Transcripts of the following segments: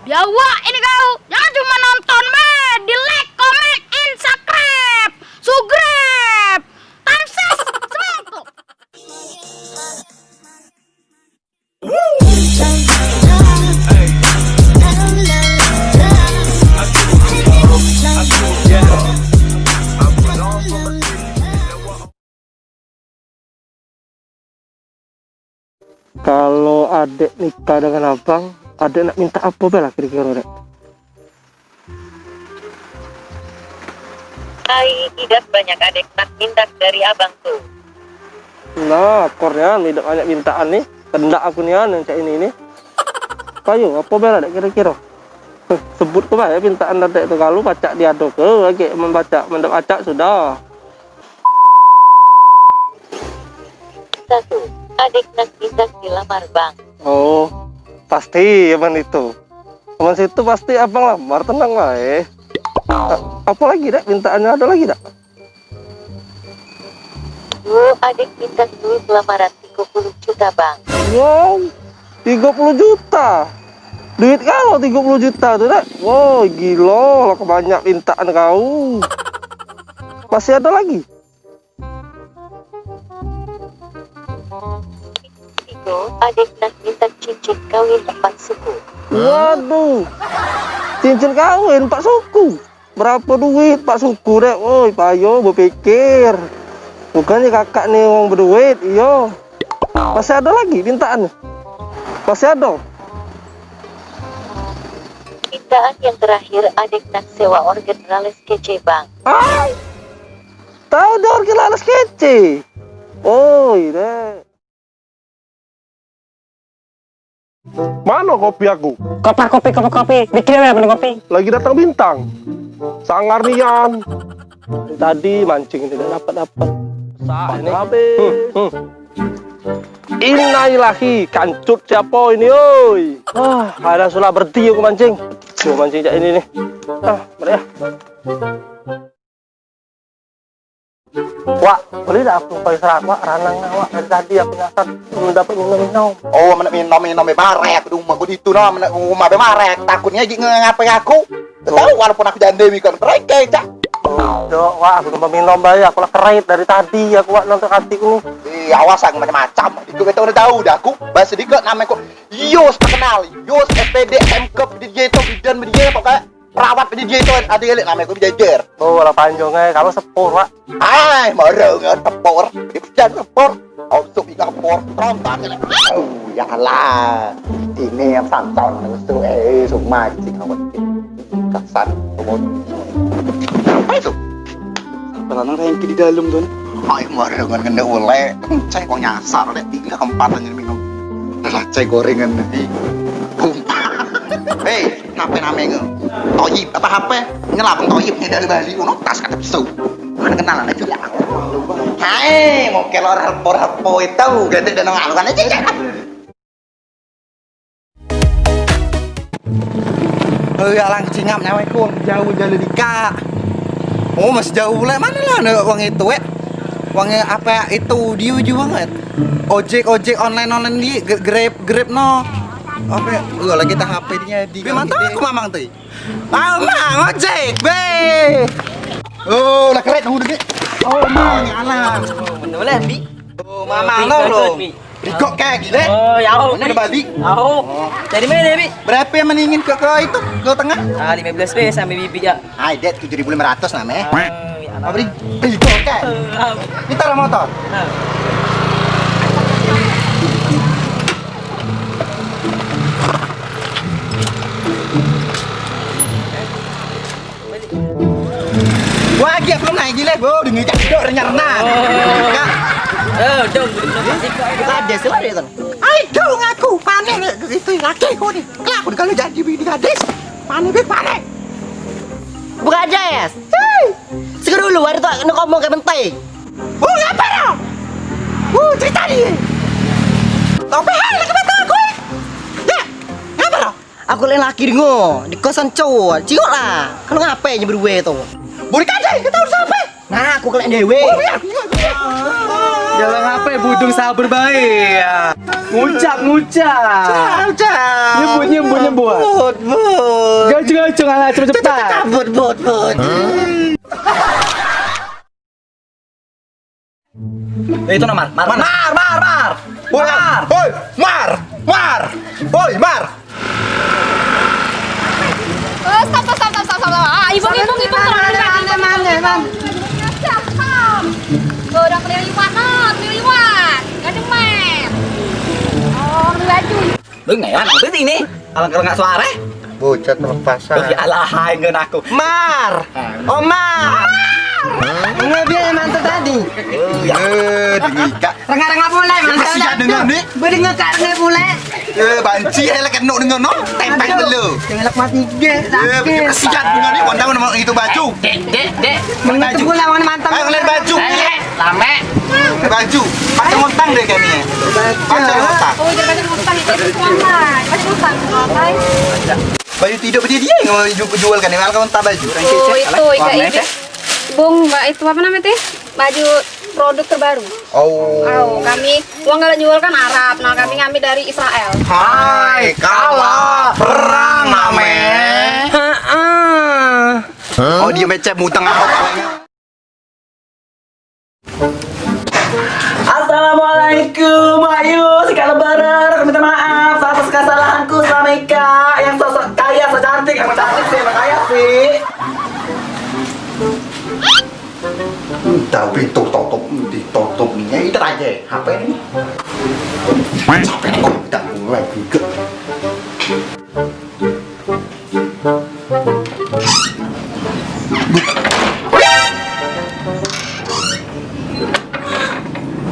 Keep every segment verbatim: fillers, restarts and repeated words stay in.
Di awak ini kau, jangan cuma nonton be, di like, comment, and subscribe. Subscribe. Tamses, semangkuk. Kalo adek nikah dengan abang, adek nak minta apo be lah kiro-kiro, Dek? Ai, idak banyak adek nak minta dari abang tu. Nah, akor nian idak banyak mintaan ni. Kendak aku nian yang cak ini ni. Payo, apo be lah, Dek, kiro-kiro? Sebut ke bae pintaan adek tu, kalu pacak diadoke lagi, men pacak, men dak pacak sudah. Satu, adek nak minta dilamar bang. Oh, pasti amen itu. Amen situ pasti abang lamar, tenang bae. A- Apo lagi, Dek, pintaannyo ado lagi dak? Duo, adek minta duit lamaran tigo puluh juta bang. Wow, tigo puluh juta. Duit kau tigo puluh juta tu, Dek. Wow, gilo lah, kebanyak pintaan kau. Masih ado lagi? Tigo, adek nak minta cincin kawin empat suku. Waduh, cincin kawin empat suku. Berapo duit empat suku, Dek? Woi, payo bepikir. Bukannyo kakak ni wong beduit, iyo. Masih ado lagi pintaan? Masih ado? Pintaan yang terakhir, adek nak sewa organ lales kece bang. Ai, tau dio organ lales kece. Oi, Dek. Mano kopi aku? Kopar kopi, kopar kopi. Bikin lah mending kopi. Lagi datang bintang. Sangar nian. Tadi mancing tidak dapat-dapat. Sah ini habis. Innalillahi, kancut siapo ini, oi? Ah, ada sulah berhenti aku mancing. Aku mancing cak ini nih. Ah, mari ah. Wak, boleh dak aku pakai serat, Wak? Ranang, Wak, dari tadi aku nyasar belum dapat minum-minum. Oh, menek minum-minum be barek di rumah ku ditu no, menek rumah be barek. Takutnyo jik ngapai aku. Tahu walaupun aku jande mi kan mereka cak. Dok, Wak, aku cuma minum bae, aku lah kerait dari tadi aku, Wak, nonton hati ku. Ih, awas aku macam-macam. Diku kita udah tahu dah aku. Bahasa diku nama ku Yus terkenal. Yus S P D M K D J itu bidan dia pokoknya. Perawat pendidikan itu ada elek namanya aku jejer. Oh, lah panjang eh, kalau sepur, Wak. Ai, marah dengan tepor. Dia jangan tepor. Untuk tiga tepor, terontak elek. Oh, ya Allah. Ini yang santan itu eh semua cik awak. Kasan. Apa itu? Apa lanang rengki di dalam tuh? Ai, marah dengan kena oleh. Cai kau nyasar deh, tiga empat aja minum. Lah cai gorengan nih. Hei, Nape namenye? Toyib apa hape? Nyelabang toyib ni dari Bali uno tas kata pesu. Mana kenalan aja ya. Hai, mau kelor repo-repo itu gede dan ngalu kan aja. Hei, alang cingap nyawa iku jauh jalan dikak. Oh, masih jauh pula. Mana lah ada wong itu, eh? Wong apa itu dia uju banget. Ojek, ojek online online di Grab, Grab no. Apa? Lagi tak H P dia di. Mantap aku mamang tu. Mamang ojek, be. Oh, lah keren aku dek. Oh, mang, alah. Boleh, Bi. Oh, mamang no lo. Rigok kayak gile. Oh, ya. Mana balik? Au. Dari mana, Bi? Berapa yang meningin ke ke itu ke tengah? Ah, lima belas be sampai bibi ya. Ai, dek tujuh ribu lima ratus name. Abri, beli kok. Kita ada motor. Wah, dia belum naik gila, bro. Dengar cak dok renyah renah. Eh, dong, belum kasih kok. Ada sih lah dia kan. Ai, dong aku panen itu laki kau ni. Kelak aku kalau jadi bini gadis. Panen, panen. Buka aja ya. Hei. Seger dulu, hari tu nak ngomong ke penting. Oh, ngapa dah? Oh, cerita ni. Kau pehal lagi mata aku. Ya, ngapa dah? Aku lain laki dengar di kosan cowok. Ciok lah. Kalau ngapai je berdua tu? Boleh kacau, kita harus apa? Nah, aku kelek dewe. Oh, ya. Kalau ngape budung sabar bae ya? Ngucap, ngucap. Ngucap, ngucap. Nyebut, nyebut, nyebut. But, but. Gacung, gacung, alah, cepet, cepet. Cepet, cepet, but, but, but. Eh, itu no, Mar. Mar, Mar, Mar, Mar. Woi, Mar. Woi, Mar. Mar. Woi, Mar. Oh, stop, stop, stop, stop, stop, stop. Ah, ibung, ibung, ibung, tolong, ibung, ibung, ibung. Tuh, udah keliliwat, no, keliliwat. Gak demen. Oh, beli baju. Lu ngelan apa sih ini? Alang kalau nggak suara? Bocah terlepas. Beli alahai dengan aku. Mar. Ah. Oh, Mar. Ngebiar yang mantap tadi. Eh, dengar, Kak. Rengah-rengah pula, Mar. Kesian dengan ni. Berdengar, Kak, rengah pula. Eh, banci, eh, lek kena dengan no, tempel dulu. Jangan lek mati, ge, eh, sakit. Kesian dengan ni, wandang nama itu baju. Dek, dek, dek. Mantap pula, warna mantap. Ayo, ngeliat baju. Eh, lame. Baju. Pakai ngontang deh kami. Pakai ngontang. Oh, jadi pakai ngontang itu, itu selama. Pakai ngontang, selama. Baju tidak berdiri, dia yang mau ju-, jual kan, kalau ngontang baju. Oh, itu, ikat warna itu. Bung, Mbak, itu apa namanya, teh? Baju produk terbaru. Oh. Oh, kami, uang kalau jual kan Arab, nah kami ngambil dari Israel. Hai, kalah perang name. Heeh. Oh, dia macam mutang apa? Assalamualaikum, Wak Yus. Ikak lebaran, aku minta maaf atas kesalahanku selama ikak yang sosok kaya, sok cantik, emang cantik sih, emang kaya sih. Entah pintu tutup, ditutup ni. Ya, itu aja. Apa ini? Sampai kok kita mulai juga.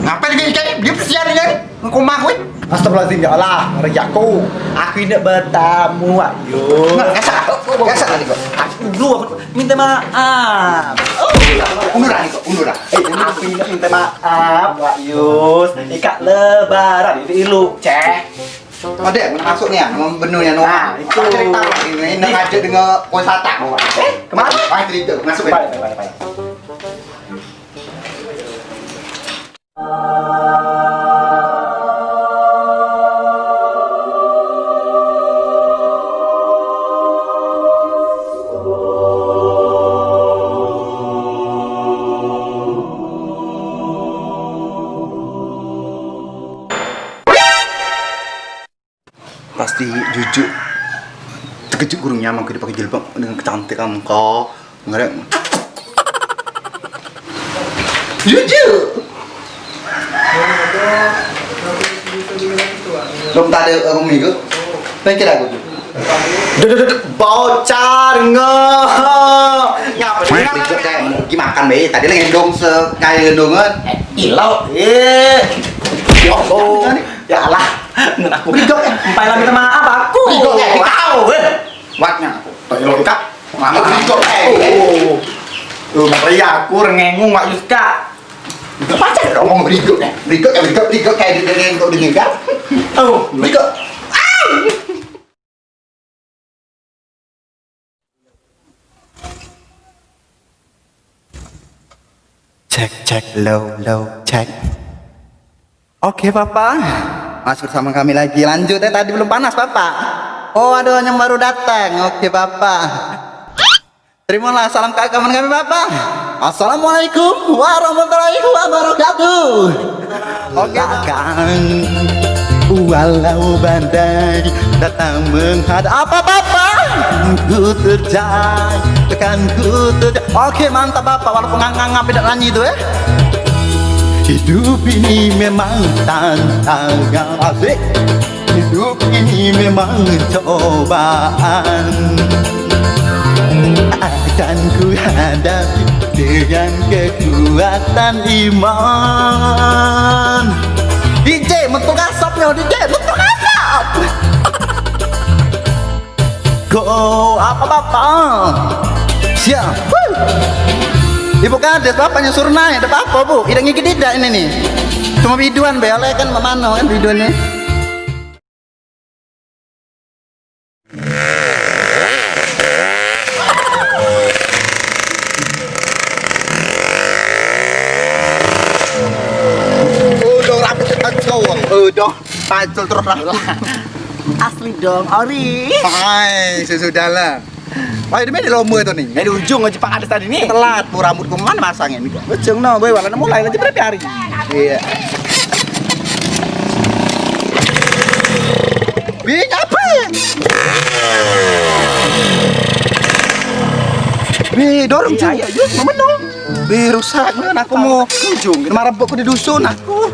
Ngapa dia kayak dia bersiar ni kan? Ngomong aku. Astagfirullahaladzim, ya Allah, ngeri aku. Aku ini bertamu, ayo. Nah, gasak, gasak tadi kok. Aku dulu, aku minta maaf. Oh, undur lah, Niko, undur lah. Eh, aku ini minta maaf, Wak Yus. Ikak lebaran itu ilu, ceh. Ada yang masuk ni ya, benunya no. Nah, itu. Cerita ini, ini ngajak dengan wisata. Eh, kemana? Ah, cerita, masuk ya. Balik, balik, balik. Pasti jujur. Terkejut gurunya, emang aku dipakai jilbab dengan kecantikan kau. Ngerek. Jujur. Belum tak ada aku minggu. Pikir aku tu. Duduk, duduk, bocor nge. Ngapa sih? Berikut kayak mau pergi makan be. Tadi lagi ngendong se kayak ngendongan. Eh, ilau. Eh. Ya Allah. Ya Allah. Ngen aku. Berikut ya. Empai lah minta maaf aku. Berikut ya. Tahu, eh. Watnya aku. Tak ilau kita. Lama berikut. Eh. Oh. Tuh, Maria, aku rengengung, Wak Yuska. Pacar ngomong berikut ya. Berikut ya, berikut, berikut kayak di, di, di, di, di, kan? Oh, berikut. Cek, cek, low, low, cek. Oke, Bapak. Masuk sama kami lagi. Lanjut ya, tadi belum panas, Bapak. Oh, ada yang baru datang. Oke, Bapak. Terimalah salam keagamaan kami, Bapak. Assalamualaikum warahmatullahi wabarakatuh. Oke, Bapak. Walau badai datang menghadang apa, Bapak? Ku terjai, tekan ku terjai. Oke, mantap, Bapak. Walaupun nganggap tidak nyanyi itu, eh. Hidup ini memang tantangan. Asik. Hidup ini memang cobaan, akan ku hadapi dengan kekuatan iman. D J, metu kasapnya, D J, metu kasap. Go, apa, Bapak? Siap. Wuh. Ibu Kades, bapaknya suruh naik, ada apa-apa, Bu? Tidak ngikut tidak ini nih. Cuma biduan be, oleh kan mak mano kan biduan ni. Dong, pacul terus lah. Asli dong, ori. Hai, sesudahlah. Wah, ini main lomba tuh nih. Dari ujung aja Pak Kades tadi nih. Telat, bu rambutku mana pasangin? Ujung no, boy, walau mulai lagi berapa hari? Iya. Bi, apa? Bi, dorong, iya, cuy. Ayo, yuk, mau menung. Bi, rusak, mana aku mau ujung. Marah aku di dusun, aku.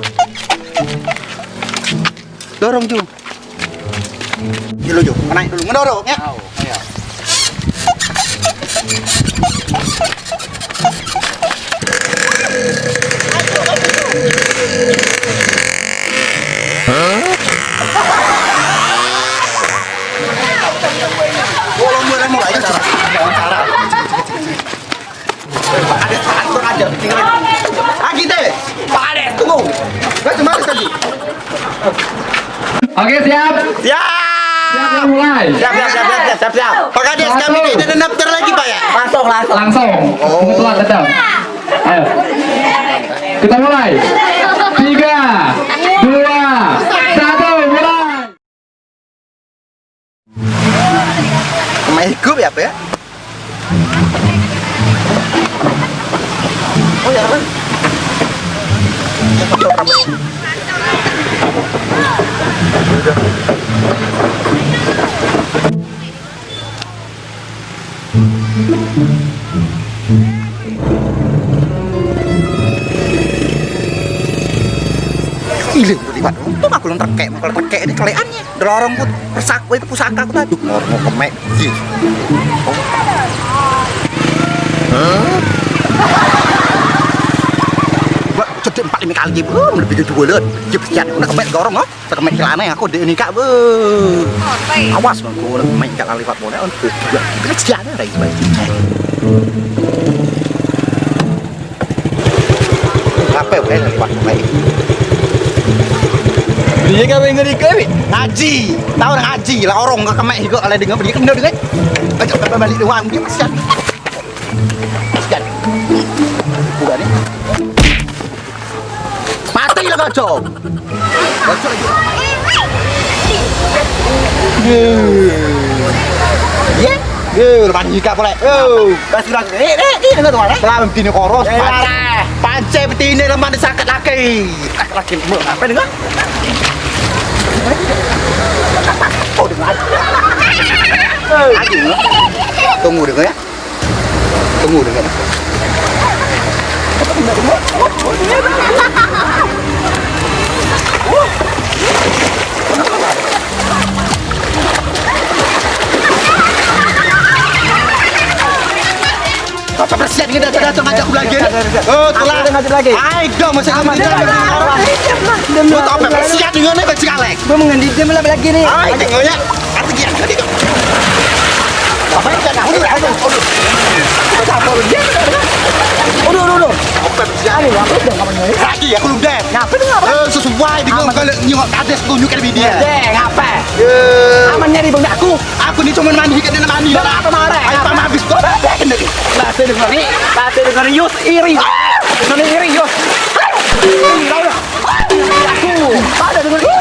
Dorong, Ju. Dulu, Ju. Naik dulu, ngedorong, ya. Au, ayo. Bolong mulai, mulai. Jangan cara. Pak Kades, Pak Kades, kurang ajar. Lagi deh. Pak Kades, tunggu. Gue cuma tadi. Oke, siap. Siap. Siap, mulai. Siap, siap, siap, siap, siap, siap. Pak Kades, satu. Kami tidak ada daftar lagi, Pak, ya? Langsung, langsung. Langsung. Oh. Kebetulan datang. Ayo. Kita mulai. Tiga, dua, satu, mulai. Main hidup ya, apa ya? Oh, ya, kan? Udah. Iling liwat. Untung aku lon tekek, kalau tekek ini keleannya. Delorong ku persak, woi, pusaka ku tadi. Lorong kemek sih. Hah? Gua cedek empat lima kali, belum lebih dari dua lon. Dia pesian, kena kemek gorong, oh. Tekemek celana aku dek nikah, be. Awas, bang, aku nak main kat liwat bola, on. Dia pesian, rai, baik. Ape wae lewat wae. Dia gawe ngeri ke, Wi? Ngaji. Tahu ngaji lah orang ke kemek juga oleh dengar dia kena dengar. Ajak balik doang dia kesian. Kesian. Bukan ni. Mati lah kocok. Ye, ye, lepas nikah pula. Oh, pas sudah, eh, eh, eh, dengar tuan, eh. Telah begini koros, eh, pan-, lah. Pancai betina lemah dia sakit laki. Sakit laki, apa dengar? Oh, dengar. Lagi, tunggu dengar ya. Tunggu dulu. Apa bersiap ni, dah, dah, dah, ngajak aku lagi ni. Oh, telah. Aku dah ngajak lagi. Ai, dong, masih aman. Dah, dah, dah. Kau tak apa bersiap dengan ni, kau cakap lagi. Gua mengendi dia malah lagi ni. Ai, tengok ya. Aku dia, aku dia. Apa yang kau nak? Aduh, aduh, aduh. Aduh, aduh, aduh. Apa bersiap ni? Apa dah kamu ni? Lagi, aku ludah. Ngapa tu, ngapa? Eh, sesuai dengan kalau nyengok kades tunjuk ke video. Deh, ngapa? Ya. Aman nyari benda aku. Aku ni cuma mandi, kan dia mandi. Dah, apa marah? Ayo, ngapa? Pam habis kau. Dah, dah, kena ni. Bahasa dengan ni, bahasa dengan ni, Yus iri. Dengan ni iri, Yus. Iri, dah, dah. Aku. Pada dengan ni.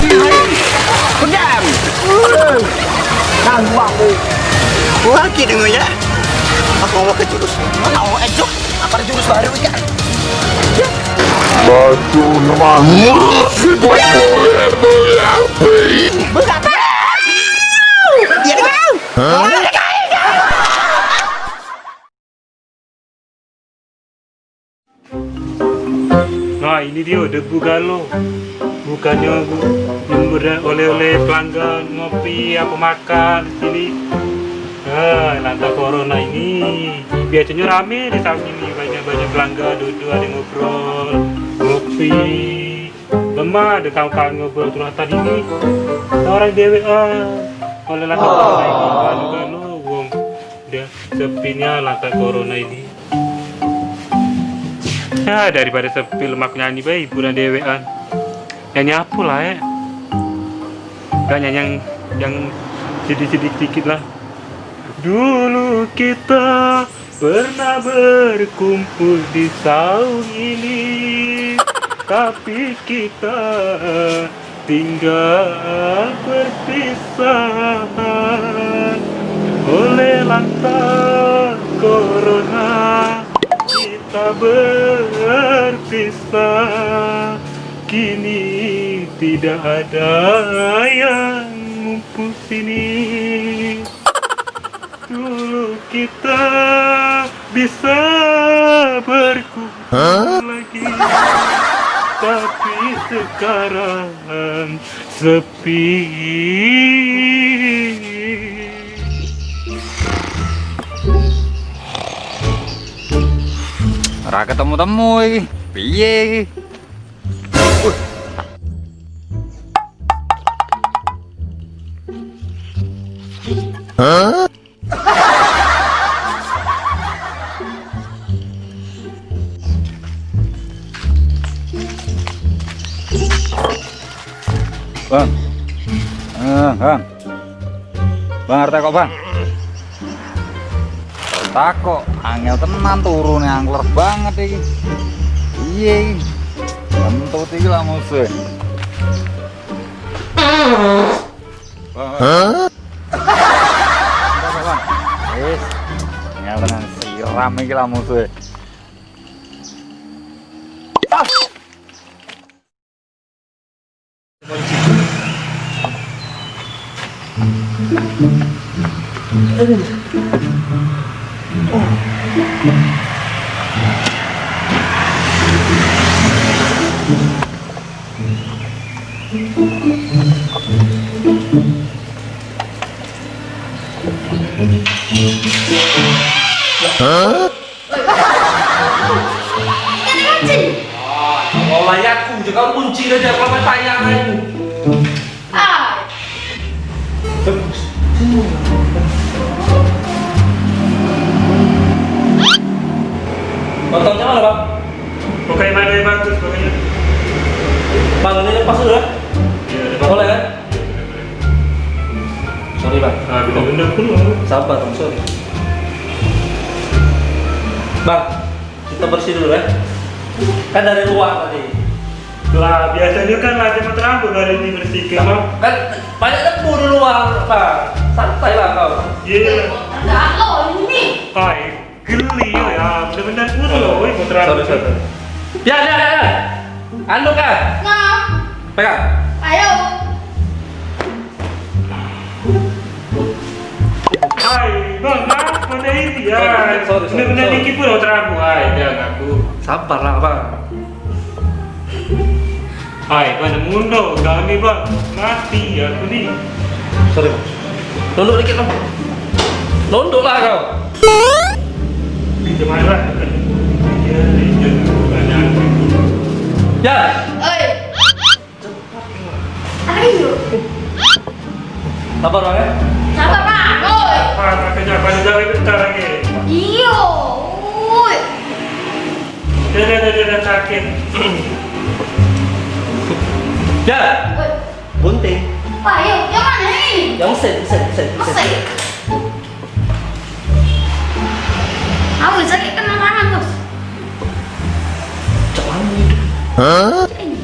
Pendam. Nang buang tu. Wah, ki dengar ya. Aku mau ke jurus. Mana mau ejok? Apa jurus baru ikan? Batu lemas. Berapa? Ya, tahu. Hah? Nah, ini dia debu galo. Bukannya bu-, oleh-oleh pelanggan ngopi apa makan di sini. Ah, lantak corona ini. Biasanya rame di tahun ini, banyak-banyak pelanggan duduk, ada ngobrol, ngopi. Lemah ada kawan-kawan ngobrol terus tadi ini. Orang dewean. Oleh lantak corona ini, galo-galo, wong. Dia sepinya lantak corona ini. Ya, daripada sepi lemak nyanyi bae hiburan dewean. Nyanyi apa lah, eh? Gak nyanyi yang, yang sedih-sedih dikit lah. Dulu kita pernah berkumpul di saung ini, tapi kita Tinggal berpisah oleh lantak corona, kita berpisah. Kini tidak ada yang ngumpul sini. Dulu kita bisa berkumpul lagi, tapi sekarang sepi. Ora ketemu-temu iki. Piye iki? Bang. Eh, Bang. Bang, arep takok, Bang. Arep takok, angel tenan turune, angler banget iki. Iye iki. Kentut iki lah musuh. Bang, Bang. Bang, Bang. Wis. Angel tenan, siram iki lah musuh. Hah? Kunci. Ah, kalau layaku je, kalau kunci dah dia, kalau main tayang aku. Ah. Bagus. Motornya mana, Bang? Pokoknya mana yang bagus, pokoknya. Bang, ini lepas dulu ya? Iya, lepas. Boleh kan? Sorry, Bang. Ah, bener-bener pun. Sabar, Bang, sorry. Bang, kita bersih dulu ya. Kan dari luar tadi. Lah, biasanya kan lagi mau terambut dari ini bersihkan, Bang. Kan banyak debu di luar, Bang. Santai lah kau. Iya, iya. Enggak, lo ini. Hai. Geli ya, bener-bener pun lo, woi, putra. Sorry, sorry, sorry. Ya, ya, ya, ya. Anu kan? Nah. Pegang. Ayo. Hai, Bang, kenapa dah ini ya? Sorry, sorry, sorry, bener-bener sorry. Dikit pun lo terang, hai, jangan aku. Sabar lah, Bang. Hai, pada mundo kau ni, Bang. Mati aku ni. Sorry, Bang. Nunduk dikit, Bang. Nunduklah kau. Kita marah. Ya. Oi. Ayo. Sabar, Bang, ya. Sabar, Bang. Oi. Ah, makanya pada jalan bentar lagi. Iyo. Oi. Dia, dia, dia, dia, dia sakit. Ya. Oi. Bunting. Ayo, yang mana ni? Yang mesin, mesin, mesin, mesin. Mesin. Aku sakit kena tangan, Bos. Cak mana itu? Hah? Ini.